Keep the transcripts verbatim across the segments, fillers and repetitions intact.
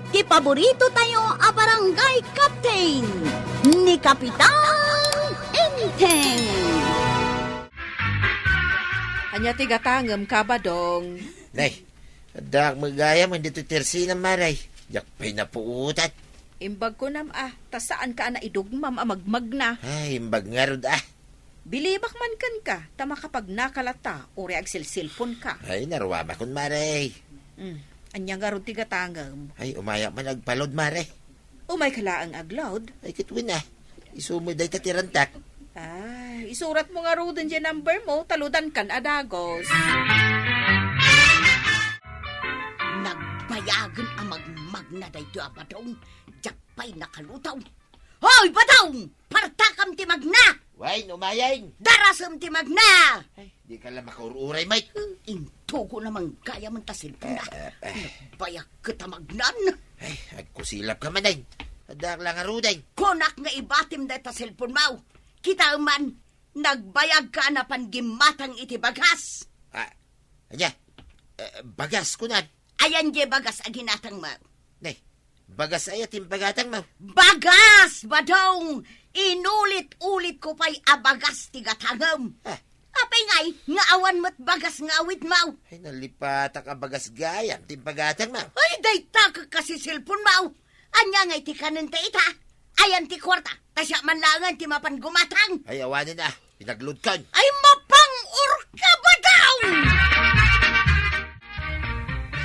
Ti paborito tayo a barangay captain, ni Kapitan Enteng. Ania ti gatangem, Kabadong? Nay, addaak met gayam ditoy tersinam, Mare. Diak pay napuotan. Imbag kunam a, ta saanka a naidugmam a magmagna. Ay, imbag ngarud a. Bilibak man kenka, ta makapagnaka latta, uray agsilsilponka. Ay, naruamakon, Mare. Hmm, ania ngarud ti gatangem? Ay, umayak man agpa-load, Mare. Umayka laeng ag-load? Ay, ket wen a. Isu met dayta ti rantak. Ay, isuratmo ngaruden diay number mo, ta loadankan a dagos. Nagbayagen a magmagna daytoy a Badong, diak pay nakalutaw. Hoy, Badong! Partakam ti magna! Wen, umayen! Darasem ti magna! Ay, dika la makaur-uray, Mike. Intogo na man gayam ta silponna. Eh, eh, eh. Nagbayag ket a magnan. Ay, agkusilapka manen. Addaak la ngaruden. Kunak nga ibatim dayta silponmo. Kitaem man, nagbayagka a napan gimmatang iti bagas. Ah, ania? Eh, bagas, kunam? Ayan diay bagas a ginatangmo. Nay, bagas aya ti impagatangmo? Bagas, Badong! Inulit-ulitko pay a bagas ti gatangem. Ah. Apay ngay nga awan met bagas nga awidmo? Ay, nalipatak a bagas gayam ti impagatangmo. Ay, dayta ket kasisilponmo. Ania ngay ti kanen ta ita? Ayan ti kuarta, ta siak man laengen ti mapan gumatang. Ay, awanen a, pinag-loadkon. Ay, mapang-orka, Badong!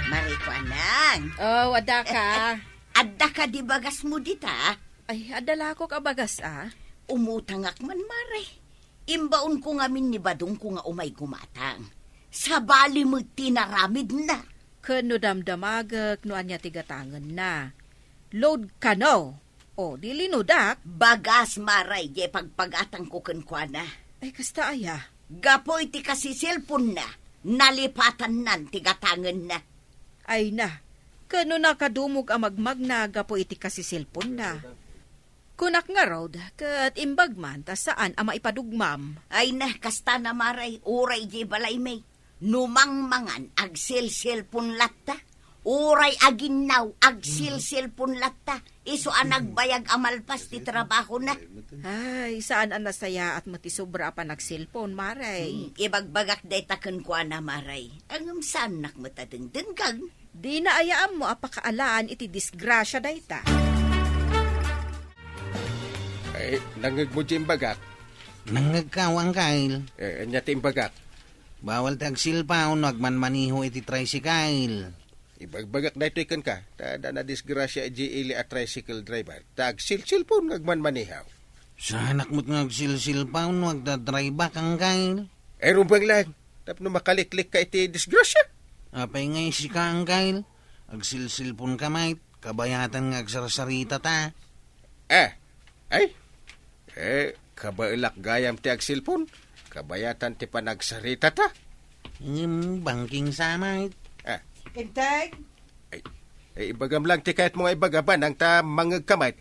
Mare Kuanang. Oh, adda ka. Adda kadi bagasmo dita? Ay, adda lakok a bagas, a. Umutangak man, Mare. Imbaonko ngamin ni Badongko nga umay gumatang. Sabali met ti naramidna. Ken no damdamagek no ania ti gatangenna. Load kano. O, di linudak. Bagas, Mare, diay pagpagatangko kenkuana. Ay, kasta aya? Gapu iti kasisilponna, nalipatannan ti gatangenna. Ay na, ken no nakadumog a magmagna gapu iti kasisilponna. Kunak ngarud, ket imbag man ta saan a maipadugmam. Ay na, kasta na, Mare, uray diay balaymi. No mangmangan, agsilsilpon latta. Uray aginnaw, agsilsilpon latta. Isu a nagbayag a malpas ti trabahona. Ay, saan a nasayaat met ti sobra a panagsilpon, Mare. Hmm, ibagbagak dayta kenkuana, Mare. Ngem saannak met a dengdenggen. Dina aya ammo a pakaalaan iti disgrasia dayta. Ay, nangngegmo ti imbagak? Nangngegka, Uncle. Eh, ania ti imbagak? Bawal ti agsilpon no agmanmaneho iti tricycle. Ibagbagak daytoy kenka, ta adda nadisgrasia idiay ili a tricycle driver, ta agsilsilpon nga agmanmaneho. Saanak met nga agsilsilpon no agdadrive-ak, Uncle. Ay, rumbeng laeng, tapno makaliklikka iti disgrasia. Apay ngay sika, Uncle? Agsilsilponka met, kabayatan nga agsarsaritata. Ah, ay, eh, kabaelak gayam ti agsilpon, kabayatan ti panagsaritata. Ngem bangking sa met. Ah. Enteng? Ay, ay, ibagam lang ti kayatmo nga ibaga, Banang, ta mangngegka met.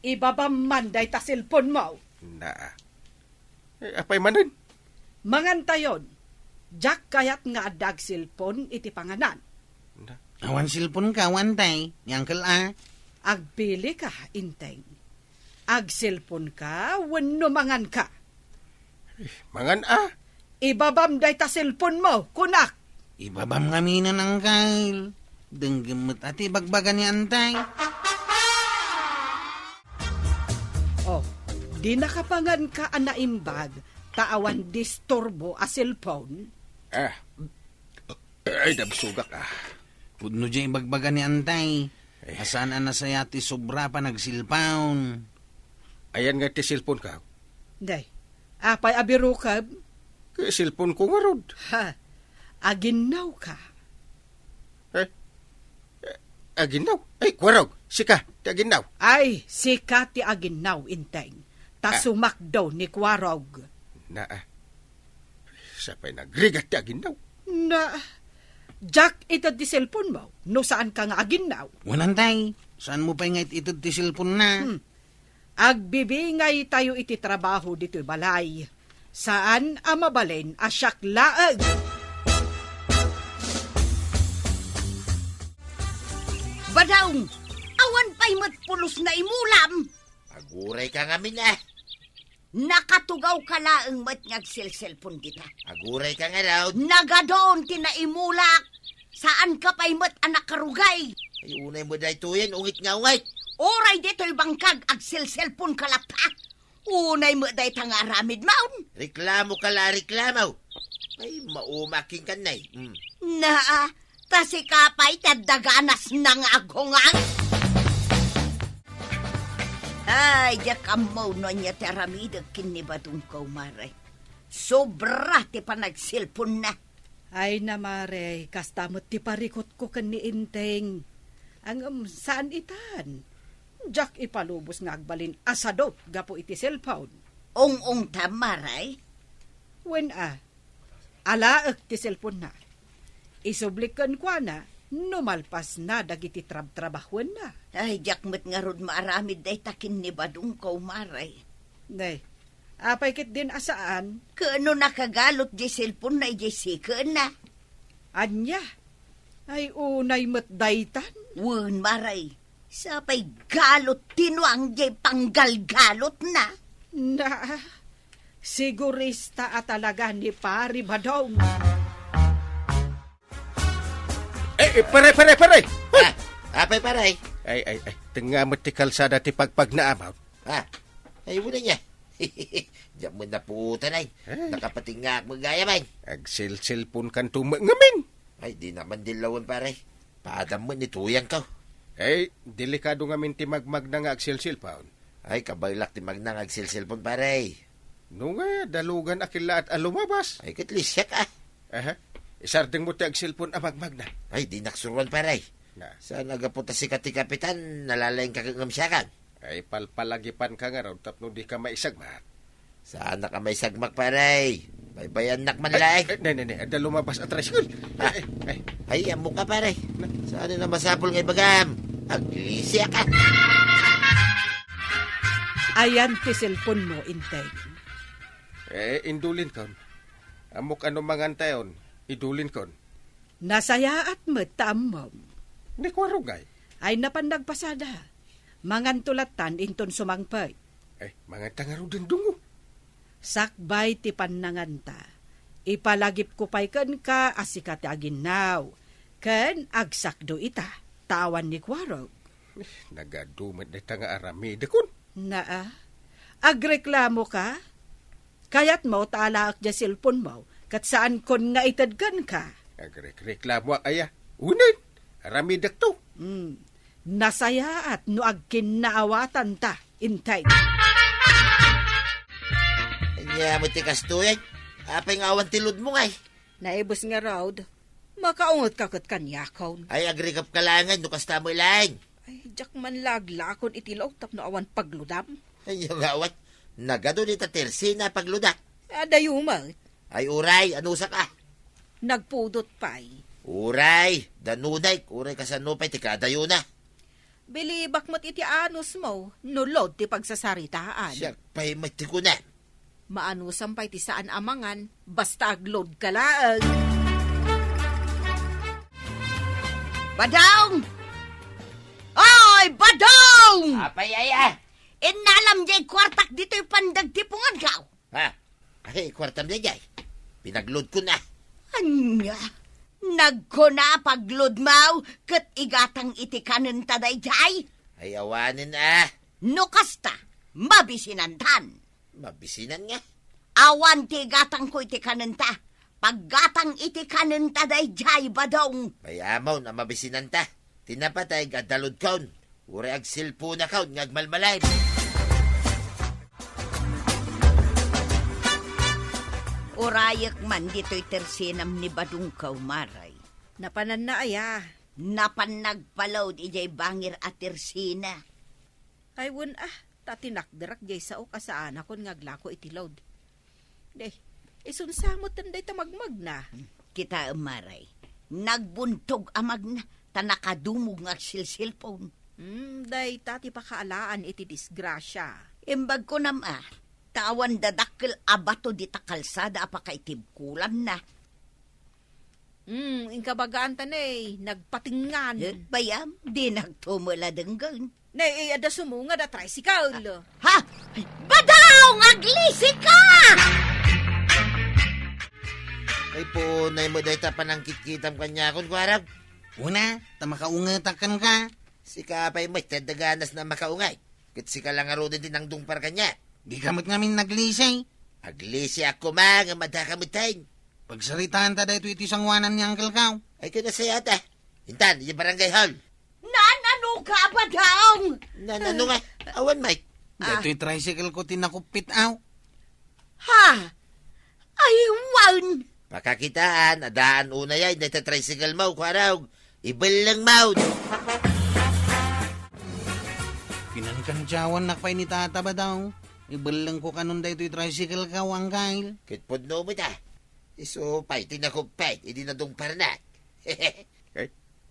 Ibabam man dayta silponmo. Na. Eh, apay manen? Mangantayon. Diak kayat nga adda agsilpon iti panganan. Na. Awan silponka, Uncle, ni Uncle a. Agpilika, Enteng. Agsilponka wenno manganka? Eh, mangan a. Ibabam dayta silponmo, kunak. Ibabam ngaminen, Uncle. Denggem met a ti ibagbaga ni Enteng. Oh, dinaka panganka a naimbag ta awan disturbo a cellphone? Ah. Ay, nabsogak, ah. Pudno diay ibagbaga ni Enteng. Eh. A saan a nasayaat ti sobra a panagsilpon. Ayan nga ti cellphoneka? Day, apay a birokam? Ket cellphoneko ngarud. Ha, aginnawka. Eh? Eh, aginnaw? Ay, Kuarog, sika ti aginnaw. Ay, sika ti aginnaw, Enteng. Ta Ah. sumakdo ni Kuarog. Na, ah. Sapay nagrigat ti aginnaw. Na, diak ited ti cellphonemo, no saanka nga aginnaw. Wen, Enteng, saanmo pay nga it-ited ti cellphonena? Hmm. Agbibingaytayo iti trabaho ditoy balay. Saan a mabalin a siak laeng. Badaw Awan pay met pulos na imulam. Agurayka ngamin, a. Nakatugawka laeng met nga agselselpon dita. Agurayka ngarud. Nagadaon ti naimulak. Saanka pay met a nakarugay. Ay, unay met daytoyen, ungit nga ungit. Uray ditoy bangkag, agselselponka latta. Unay met dayta nga aramidmon. Reklamoka la, reklamo. Ay, maumaking kannay. Mm. Naa, ta sika pay ti adda ganasna nga aghungang. Ay, diak ammo no ania ti aramidek ken ni Badongko, Mare. Sobra ti panagselponna. Ay, na, Mare, kasta met ti parikutko ken ni Enteng. Ngem saan itan. Diak ipalubos nga agbalin a sadot gapu iti cellphone. Ung-ungtam, Mare? Wen a, alaek ti cellphone-na. Isublik kenkuana no malpasna dagiti trabtrabahoenna. Ay, diak met ngarud maaramid dayta ken ni Badongko, Mare. Nay, apay ketdin a saan? Ket no nakagalut diay cellphone-na idiay sikenna? Ania? Ay, unay met daytan? Wen, Mare. Sapay galut ti nuang diay panggalgalutna. Na, sigurista a talaga ni Pari Badong. Eh, eh, pare, pare, pare! Hoy! Ah, apay, pare? Ay, ay, ay, tengnga met ti kalsada ti pagpagnaamon. Ah, ay, wala niya. Diyan mo naputan ay. Ay. Nakapatingak mo gaya man. Agselselpon kanto met ngamin. Ay, di naman dilawan, pare. Padam mo ni tuyang ka. Ay, delikado ngamin ti magmagna nga agselselpon. Ay, kabaylak ti magna nga agselselpon, pare. No nga, dalugan a killaat a lumabas. Ay, ket lisiak, ah. Aha. Isardeng mo ti agselpon a magmagna. Ay, di naksuruan, pare. Na. Saan a gapu ta sika ti kapitan, nalalaing ka ngem siakan. Ay, palpalagipan ka ngarud tapno di ka maisagmak. Saan ka maisagmak, pare? Baybayannak man laeng. Ay, ne, ne, ne. Adda lumabas a tricycle. Ah. Ay, ay, ay. Ay, ammo ka, pare. Na. Saan na masapul nga ibagam? Aglisiak ka. Ayan ti cellphone mo, Inteng. Eh, indulin kon. Ammok ano mangantayon, idulin kon. Nasayaat met ta ammom. Ni Kuarugay. Ay napan nagpasada. Manganto lattan inton sumangpet. Eh, manganta ngaruden dungo. Sakbay ti pannanganta. Ipalagipko pay kenka a sika ti aginnaw. Ken agsakdo ita, ta awan ni Kuarog. Eh, nagadu met dayta nga aramidekon. Naa, agreklamo ka? Kayatmo ta alaek diay cellphone mo, ket saankon nga ited kenka? Agrekreklamoak aya? Unen, aramidekto. Hmm, nasayaat no agkinnaawatan ta, Inteng. Ania met ti kastoy, ay? Apay nga awan ti load mo, ngay? Naibus ngarud, makaunget ka ket kaniakon. Ay, agrikap ka laeng no kasta met laeng. Ay, diak man laglakon iti load tapno awan paglodam. Ay, nga awan. Nagadu dita tersina paglodak. Adayo met. Ay, uray, anusak a. Nagpudot pay. Uray, danunay, uray kasano pay ti kadayona. Bilibak met iti anusmo no load ti pagsasaritaan. Siak pay met ti kunam. Maanusam pay ti saan a mangan, basta agload ka laeng. Badong! Oy, Badong! Apay, aya? Innalam diay kuartak ditoy pandagtipungan ka. Ha? Ay, kuartam daydiay. Pinagload ko na. Ania? Nagkuna pagload mo ket igatang iti kanenta daydiay? Ay, awanen a. No kasta, mabisinantan. Mabisinan nga. Awan ti igatangko iti kanenta. Paggatang iti kanenta daydiay, Badong. Ay, amon a mabisinanta. Ti napateg adda loadkon. Uray agselponakon nga agmalmalem. Urayek man ditoy tersinam ni Badongko, Mare. Napananna aya? Napan nagpaload idiay bangir a tersina. Ay, wen a, ta tinakderak diay saok a saanakon nga aglako iti load. Deh, isunsa metten dayta magmagna. Kitaem, Mare, nagbuntog a magna, ta nakadumog nga agselselpon. Hmm, dayta ti pakaalaan iti disgrasia. Imbag kunam a, ta awan dadakkel a bato dita kalsada a pakaitibkolanna. Hmm, inka bagaan ta ne, nagpatengngan. Eh, bayam, dinak tumo la denggen. Ne, eh, adda sumungad a tricycle. Ha? Badaw nga aglisika! Ay, punay met dayta panangkitkitam kaniakon, Kuarog. Una, ta makaungetak kenka. Sika pay met ti adda ganas a makaunget. Ket sika la ngaruden ti nangdungpar kaniak. Dika met ngamin naglisi. Aglisiak koma ngem addaka metten. Pagsaritaanta daytoy iti sangoanan ni Uncle Kao. Ay, ket nasayaat a. Intan, idiay barangay hall. Nanano ka, Badong? Nanano nga? Awan, Mike. Ah. Daytoy tricycle ko ti nakuppit, aw. Ha? Ay, wen. Pakakitaan, adaan unay ay dayta tricycle mo, Kuarog. Ibelleng mo. Kinankantiawannak pay ni Tata Badong. Ibellengko kanon daytoy tricycle ko, Uncle. Ket pudno met a. Isu pay ti nakuppit idi nadungparnak. Eh,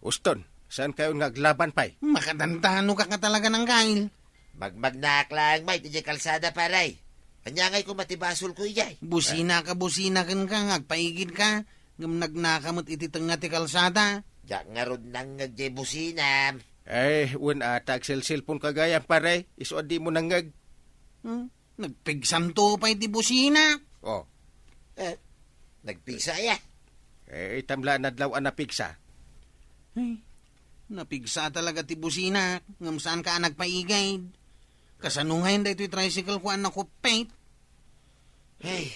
uston, saankayon nga aglaban pay? Makatantanokak nga talaga, Uncle. Magmagnaak laeng met idiay kalsada, pare. Ania ngay koma ti basolko idiay? Businaka, busina kenka nga agpaigidka, ngem nagnaka met iti tengnga ti kalsada. Diak ngarud nangngeg diay businam. Eh, wen a, ta agselselponka gayam, pare. Isu a dimo nangngeg. Hmm? Nagpigsanto pay ti busina. Oh. Eh, nagpigsa aya? Eh, itam la nadlaw a napigsa. Ay, napigsa talaga ti busina, ngem saanka a nagpaigid. Kasano ngayen daytoy tricycle ko a nakuppit? Ay,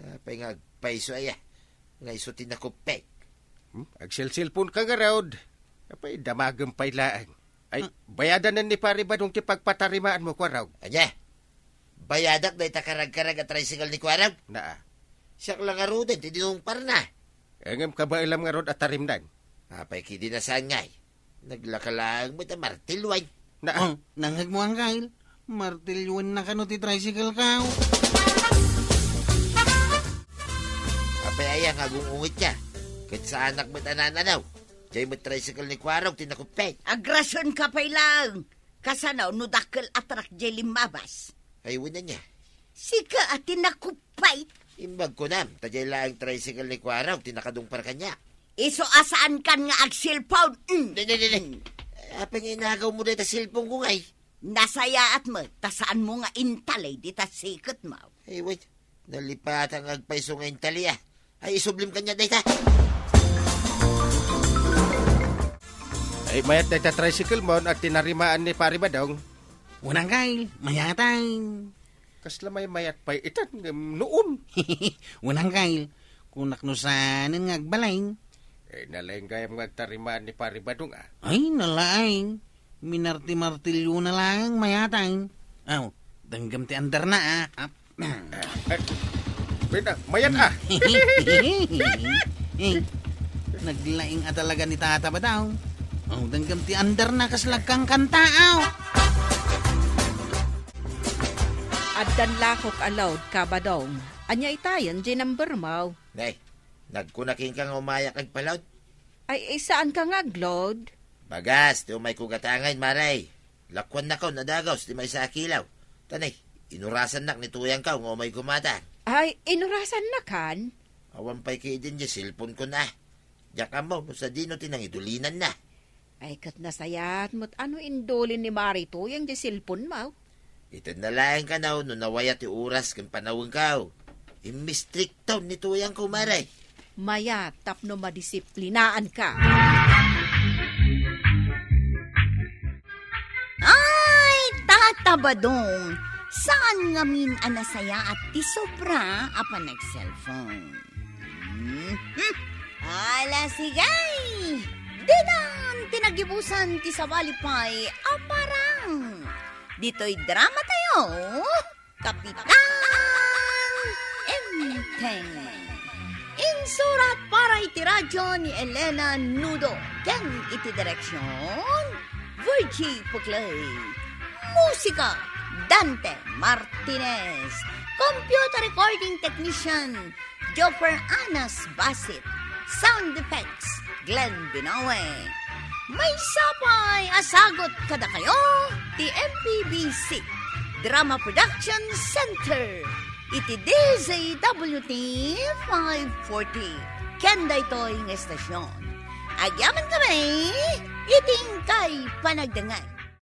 apay nga agpayso aya? Nga isu ti nakuppit. Hmm? Agselselponka ngarud. Apay, damagem pay laeng. Ay, ah, bayadanen ni Pare Badong ti pagpatarimaanmo, Kuarog. Ania? Bayadak dayta karagkarag a tricycle ni Kuarog? Naa. Siak la ngaruden ti dinungparna. Eh, ngem kabaelam ngarud a tarimnan. Apay kidi na saan ngay? Naglaka laeng met a martilyoen. Naa. Oh, nangngegmo, Uncle. Martilyoenna kano ti tricycle ko. Apay aya nga agung-ungetya? Ket saanak met a naan-anaw. Diay met tricycle ni Kuarog ti nakuppit. Agrasionka pay laeng. Kasano no dakkel a truck diay limmabas? Ay, wen ania? Sika a ti nakuppit. Imbag kunam, ta diay laeng tricycle ni Kuarog ti nakadungpar kaniak. Isu a saankan nga agselpon. Mm. Di, di, di, di. Mm. Apay nga inagawmo dayta selponko ngay? Nasayaat met, ta saanmo nga intalay dita siketmo. Ay, wait. Nalipatan nga agpayso nga intalia. Ay, isublim kaniak dayta. Ay, mayat dayta tricycle mo, agtinarimaan ni Pare Badong. Wen, Uncle, mayatan. Kasla maymayat pay itan ngem noon. Wen, Uncle, kunak no saanen nga agbalin. Eh, nalaing gayam nga agtarimaan ni Pare Badong, ah. Ay, nalaing. Minarti-martilyona laeng mayatan. Aw, denggem ti underna, ah. Ap-, Eh, eh, wait, ah, mayat, ah. Eh, naglaing a talaga ni Tata Badong. Aw, denggem ti underna kas lagkangkanta, aw. Addan lakok a load, Kabadong. Ania itayen diay number mo? Nay, nagkuna kenka nga umayak agpa-load? Ay, eh, saanka nga ag-load? Bagas ti umayko gatangen, Mare. Lakuannakon a dagus ti maysa a kilaw. Ta nay, inurasannak ni tuyangko nga umayko matang. Ay, inurasannakan? Awan pay ketdin diay selponkon, ah. Diak ammo no sadino ti nangidulinanna. Ay, ket nasayaat met a no indulin ni Mare tuyang diay selponmo. Itedna laeng kano no nawaya ti oras ken panawenko. Immistrikto ni tuyangko, Mare. Mayat tapno madisiplinaanka. Ay, Tata Badong, saan ngamin a nasayaat ti sobra a panag-cellphone. Hmm? Ala, sige! Ditan ti nagibusan ti sabali pay a parang. Ditoy drama tayo, Kapitan Enteng. Insurat para iti radio ni Elena Nudo ken iti direksyon, Virgie Puclay. Musika, Dante Martinez. Computer recording technician, Joffer Anas Basit. Sound effects, Glenn Binoe. Maysa pay a sagut kadakayo ti M P B C Drama Production Center iti D Z W T five forty. ken daytoy nga estasion. Agyamankami iti inkay panagdengngeg.